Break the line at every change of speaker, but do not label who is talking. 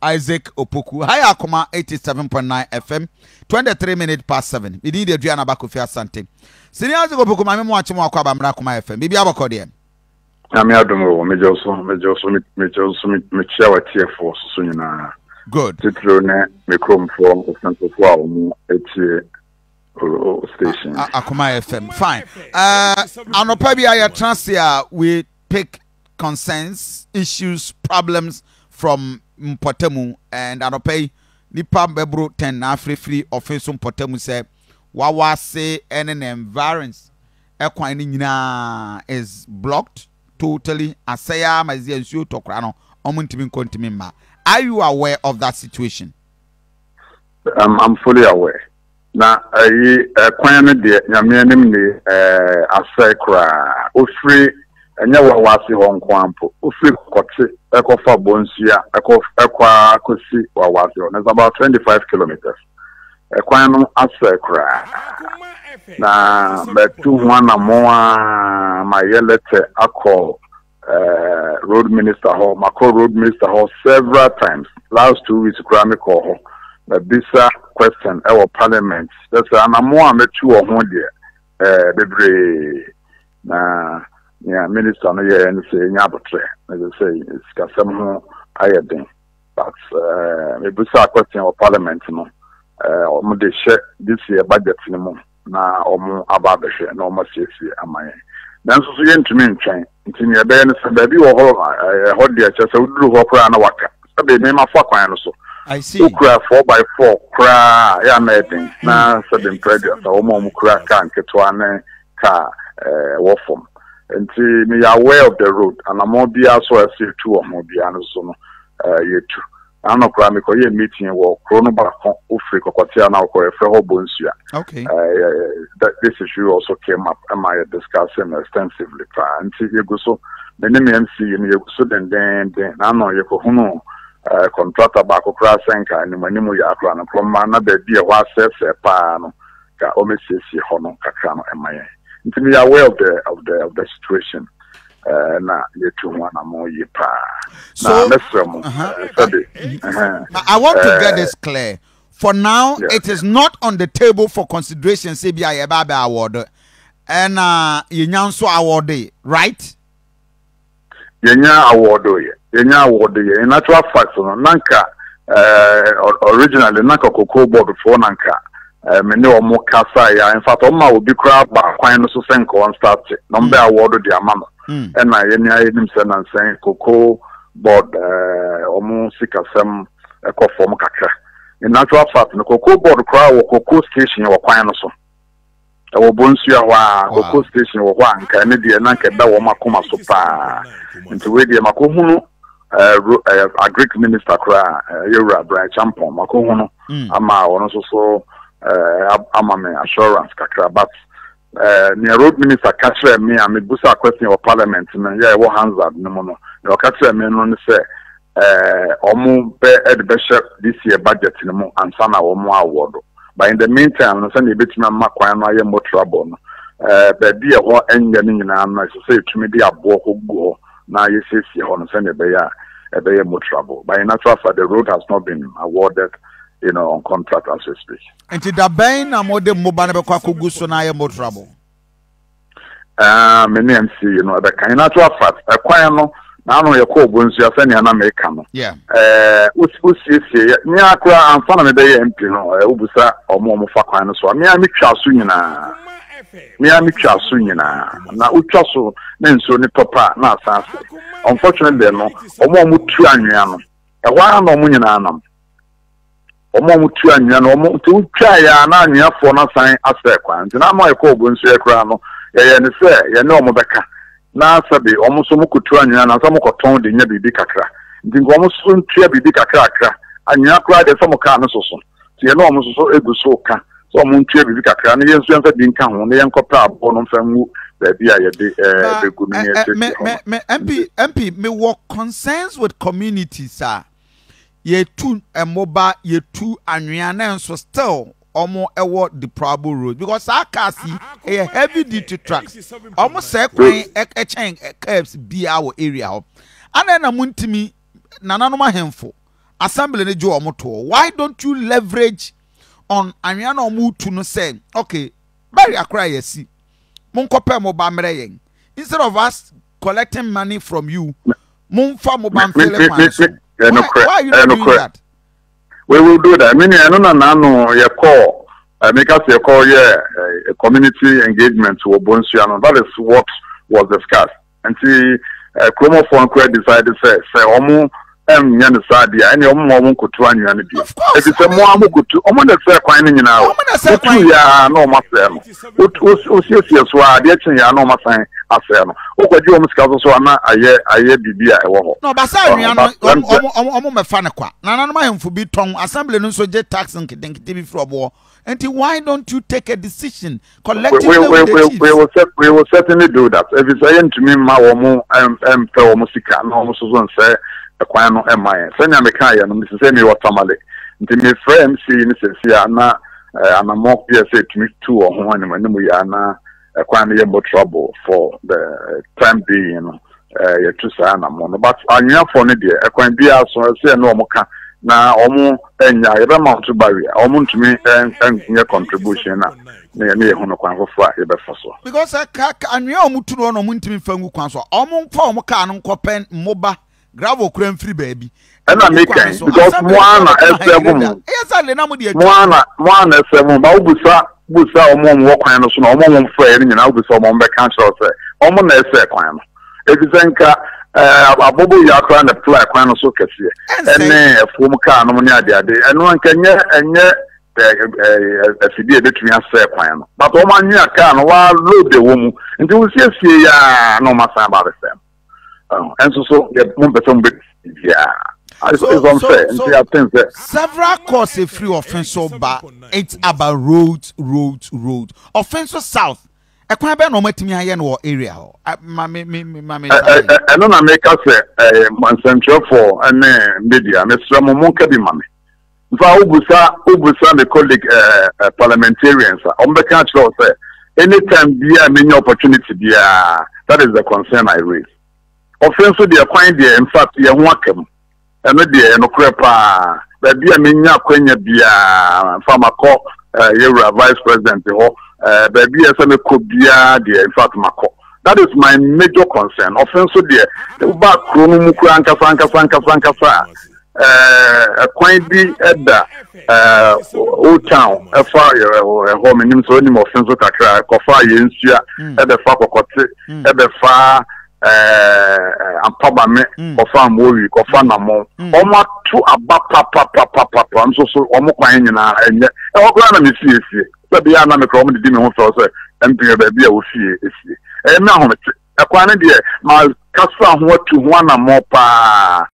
Isaac Opoku. Ha yɛ Akoma 87.9 FM, 23 minutes past 7. Me din de Aduana Ba Kofi Asante. Senior Isaac Opoku, maame mo akye mo akɔ aba mmra Akoma FM. Biribi abɔkɔ deɛ.
Nyame adom o, megye wo so, megye wo so, megye wo so, mekyia w'atiefoɔ so so nyinaa.
Good.
Titiriw ne me kuromfoɔ ɔsɛmfofoɔ a wɔn atie station.
Akoma FM, fine. Anɔpa bi a yɛtena ase a we pick concerns, issues, problems from mpɔtamu and anɔpa yi nipa bɛboro 10 na afirifiri ɔfe so mpɔtamu sɛ wawase ne ne environs ɛkwan no nyinaa is blocked totally asɛe ara ma ɛsɛ nsuo tɔ koraa no wɔn ntumi nkɔ ntumi mma. Are you aware of that situation?
I'm fully aware. Na ɛyi ɛkwan no deɛ nyame anim ni ɛɛ asɛe koraa. Ofiri ɛnyɛ wawase hɔ nko ara mpo. Ofiri kɔte ɛkɔfa bonsua ɛkɔ ɛkɔ ara kɔsi wawase hɔ. It's about 25 kilometers. Ɛkwan no asɛe koraa. Na matu ho anammɔn ara mayɛ lɛtɛ akɔ eh, road minister hɔ. Makɔ road minister hɔ several times. Last 2 weeks koraa mekɔɔ hɔ. Mabisa question ɛwɔ parliament. Kyerɛ sɛ anammɔn a matu wɔ ho deɛ eh, bebree. Na nea minister no yɛɛ no sɛ ɛnya abotrɛ. Na kyerɛ sɛ sikasɛm ho ayɛ den. But eh, mebisaa question wɔ parliament no, eh, wɔn de hyɛ this year budget no mu na wɔn aba abɛhwɛ na wɔn asiesie ama yɛn. Nanso so yɛntumi ntwɛn, nti nea ɛbɛyɛ no sɛ baabi wɔ hɔ ɛhɔ deɛ kyerɛ sɛ woduru hɔ koraa na waka. Sɛbe mema fa kwan no so.
I see.
Wokura 4x4 koraa yɛ ama ɛden na sɛbe mpere 30 wɔn a wɔkura kaa nketewa ne kaa ɛwɔ fam. Nti meyɛ aware of the road. Anammɔn biara so a ɛsɛ yɛtu wɔ ho biara no so no, yɛtu. Ano koraa mekɔyɛɛ meeting wɔ kuro no baako wofiri Kɔkɔtea na wokɔ yɛfrɛ hɔ Bonsua.
Okay.
This issue also came up ɛma yɛ discussing extensively paa. Nti yɛgu so, me ne me MC yi no yɛgu so dendeenden. Na ano yɛkɔhunu contractor baako koraa sɛ nka anim anim yɛ akora no korɔma na baabi a ɛhɔ asɛesɛe paa no ka ɔmɛsiesie hɔ no kakra no ɛma yɛn. Nti meyɛ aware of the situation. Na yɛtu ho anammɔn yie paa. Na mɛsrɛ mo sɛbe.
I want to get this clear. For now, it is not on the table for consideration. Sɛ bi a yɛba abɛ award. Ɛna yɛnya nso award, right?
Yɛnya award yɛ. Yɛnya award yɛ. In actual fact no, nanka originally nanka Cocoa Board foɔ nanka me ne wɔn kasa ya. In fact, wɔn ma obi koraa ba kwan no so sɛ nka wɔn start na wɔn bɛ award de ama no. Ɛna yɛn ni ayɛ nim sɛ nansɛn Cocoa Board wɔn sikasɛm ɛkɔ fam kakra. In actual fact no, Cocoa Board koraa wɔ cocoa station wɔ kwan no so. Ɛwɔ Bonsua hɔ a, cocoa station wɔ hɔ a nka ɛne deɛ na nka ɛda wɔn akoma so paa. Nti wei deɛ makɔhunu agric minister koraa, yɛwura Bryan Acheampong, makɔhunu ama ɔno nso so ama me assurance kakra. But nea road minister ka kyerɛɛ me a mebusa question wɔ parliament no yɛ ɛwɔ Hansard no mu no, nea ɔka kyerɛɛ me no ne sɛ wɔn bɛ ɛde bɛhyɛ this year budget no mu ansa na wɔn awɔ do. But in the meantime no, sɛnea ebetumi ama kwan no ayɛ motorable no, baabi a ɛhɔ nyɛ no nyinaa no, ɛsɛ sɛ yɛtumi de aboɔ kɔ gu hɔ na yɛsiesie hɔ no sɛnea ɛbɛyɛ a ɛbɛyɛ motorable. But in actual fact, the road has not been awarded on contract as we speak.
Nti da bɛn na mode mmoba no bɛkɔ akɔgu so na ayɛ motorable?
Me ne MC yi no ɛbɛka. In actual fact, ɛkwan no n'ano yɛkɔɔ Bonsua sɛnea na meka no. Wosiesie yɛ mmea koraa ansa na mebɛyɛ MP no, wobusa ɔmo ɔmo fa kwan no so a, mmea metwa so nyinaa. Mmea metwa so nyinaa. Na wotwa so na nsuo no tɔ pa a na asan ase. Unfortunately no, ɔmo a ɔmo tu anwea no, ɛhɔ ara na ɔmo nyinaa nam. Wɔn a wɔtu anwea no, wɔn nti wotwa yɛ a na anweafoɔ no asan asɛe kwan. Nti na ama yɛkɔ Obonsuɛ koraa no, yɛyɛ ne sɛ yɛne wɔn bɛka. Na sɛbe wɔn nso wɔkɔtu anwea no ansa wɔkɔtɔn de nya biribi kakra. Nti nka wɔn nso ntua biribi kakrakra. Anwea koraa deɛ sɛ wɔn kaa no soso. Nti yɛne wɔn nso so gu so reka sɛ wɔn ntua biribi kakra na yɛn nso yɛmfa bi nka ho na yɛnkɔpɛ aboɔ no mfa ngu baabi a yɛde bɛgu no na yɛsiesie hɔ no.
MP, MP, mewɔ concerns with communities a yɛtu mmoba, yɛtu anwea na nso still wɔn wɔ deplorable road because saa cars yi ɛyɛ heavy duty trucks, wɔn sɛ kwan ɛkyɛn curves biara wɔ area hɔ. Adan na mo ntumi nananom ahemfo? Assembly no gye wɔn toɔ. Why don't you leverage on anwea na wɔn tu no sɛ okay barrier koraa yɛasi monkɔpɛ mo ba mmerɛ yɛn instead of us collecting money from you momfa mo ba mfele kwan so. Why are you not doing that?
We will do that. Me nua ɛno na n'ano yɛkɔɔ meka sɛ yɛkɔ yɛ community engagement wɔ Bonsua no. That is what was discussed. Nti kuromɔfoɔ no koraa decide sɛ sɛ wɔn nyɛ no saa deɛ a ɛnneɛ wɔn ma wɔn nkoto anwea no bio. Efi sɛ mo a mo koto wɔn na ɛsɛ kwan no nyinaa o. Wotu yɛ a na wɔn asɛe no. Wosiesie so a adeɛ kye yɛ a na wɔn asan asɛe no. Wokɔgye wɔn sika so so a na ayɛ ayɛ biribi a ɛwɔ hɔ.
Na ɔba sɛ anwea no wɔn mmɛfa no kwa. Nananom ahemfo bi tɔn assembly no nso gye tax nketenkete bi firi wɔn hɔ. Nti why don't you take a decision collectively
we,
with
the
chiefs?
We, will, we will certainly do that. Efisɛ yɛntumi mma wɔn mpɛ wɔn sika na wɔn nso so nsɛ kwan no mma yɛn. Sɛnea meka yɛ no, mesi sɛ mewɔ Tamale. Nti mefrɛ MC no sɛsi a na anammɔ bi a sɛ ɛtumi tu wɔ ho anim anim yɛ a na kwan no yɛ motorable for the time being no. Yɛtu saa anammɔn no. But anweafoɔ no deɛ, ɛkwan biara so, ɛsɛ yɛne wɔn ka na wɔn nya, yɛbɛma wɔn to barrier, wɔn ntumi nyɛ contribution na na yɛne yɛhu no kwan foforɔ a yɛbɛfa so.
Because ka anwea a wɔn tu no na wɔn ntumi nfa ngu kwan so a, wɔn nfa wɔn kaa no nkɔpɛn mmoba gravel kura mfiri baabi.
Ɛna mi kɛn because mo ara na ɛsɛ mo mo. Mo ara na mo ara na ɛsɛ mo ba wobusa busa wɔn a wɔwɔ kwan no so na wɔn a wɔn frɛ yɛn nyinaa wobusa wɔn wɔn bɛka kyerɛ sɛ wɔn na ɛsɛ kwan no. Efisɛ nka ɛɛ abobo yɛ akora na pla kwan no so kɛseɛ ɛne ɛfuom kaa nom ne adeade ɛno nka nyɛ ɛnyɛ ɛɛ afidie a ebetumi asɛe kwan no but wɔn anwea kaa no waa load ɛwɔ mu nti wosiesie yaa na wɔn asan ba abɛsɛe no. Ɛnso so yɛ mo mpɛ sɛ mo bɛ biara.
So,
it's unfair.
So,
Nti I think sɛ.
Several calls efiri Ɔfenso ba it's about roads roads roads Ɔfenso south ɛkwan bɛn na wɔn atumi ayɛ no wɔ area hɔ ma me me ma me.
Ɛno na meka sɛ ɛɛ nsɛntwerɛfoɔ ne media mesrɛ mo monka bi ma me. Nfa wobusa wobusa me colleague ɛɛ parliamentarians a wɔn bɛka akyerɛ wo sɛ anytime biara menya opportunity biara that is the concern I raise. Ɔfe nso deɛ kwan deɛ in fact yɛn ho aka mu. Ɛno deɛ ɛnokorɛ paa. Baabi a menya akwanya biara nfa makɔ eh, yɛwura vice president hɔ eh, baabi a ɛsɛ mekɔ biara deɛ in fact makɔ. That is my major concern. Ɔfe nso deɛ woba kuro no mu koraa ankasa ankasa ankasa ankasa a ɛkwan bi da old town ɛfa ɛhɔ menim sɛ onim ɔfe nso kakra kɔfa yɛn nsua ɛbɛfa kɔkɔte ɛbɛfa ampabame kɔfa amowi kɔfa namɔ wɔn ato aba papapapapa nso so wɔn kwan nyinaa ɛnyɛ ɛhɔ koraa na mesiesie sɛ bia na mekora wɔn didi me ho fɛw sɛ mpɛ baabi a wɔfie esie ɛyɛ me ahomete ɛkwan no deɛ ma kasa ho atu ho anammɔ paa.